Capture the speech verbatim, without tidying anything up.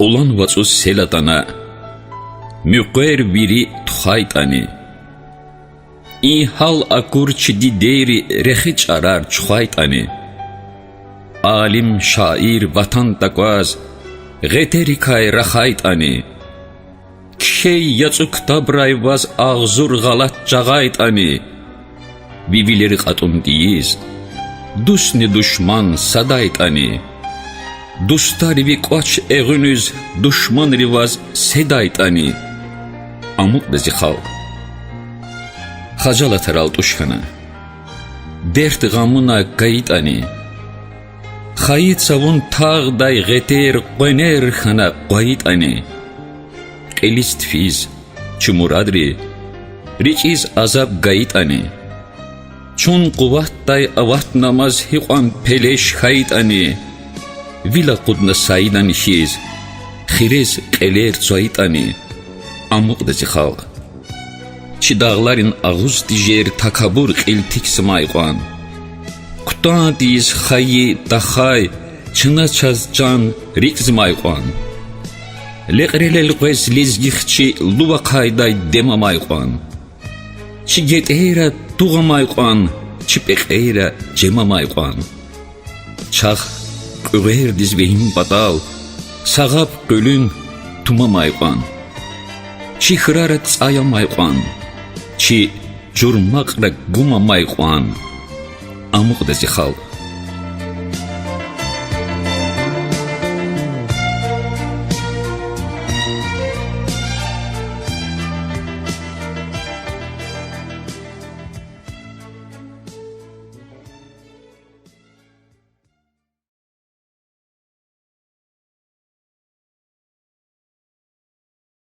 Кьулан вацӀуз сел атана, муькъвер вири тухвайтӀани, и гьал акур чи дидейри рехи чӀарар чухвайтӀани, алим, шаир ватан такваз гъетерикай рахайтӀани, кхьей яцӀу ктабрай ваз агъзур гъалатӀ жагъайтӀани, ви вилери кьатӀун тийиз дустни душман садайтӀани, дустар ви кӀвач эгъуьниз душманри ваз седайтӀани, амукьда зи халкь. Хажалатар алтӀуш хьана, дерт-гъамуна кайитӀани, хайи цавун тагъдай гъетер къванер хьана къвайитӀани, кьилиз-тфиз чи мурадри рикӀиз азаб гайитӀани, чун къуватдай аватнамаз гьикьван пелеш хьайитӀани, вил акъудна Саидан хьиз, хирез кьелер цвайитӀани, амукьда зи халкь. Чи дагъларин агъуз тежер такабур кьил тикзамай кьван, кутан тийиз хайи тахай чна чаз чан рикӀзамай кьван, лекьрел элкъвез лезги хчи лув ахъайдай дем амай кьван, чи гетӀейра тугъ амай кьван, чи пекьейра чем амай кьван, чахъ кьуьгъуьрдиз вегьин патал сагъаб къуьлуьн тум амай кьван, чи хьрара цӀай амай кьван, чи чурмакьра гум амай кьван, амукьда зи халкь.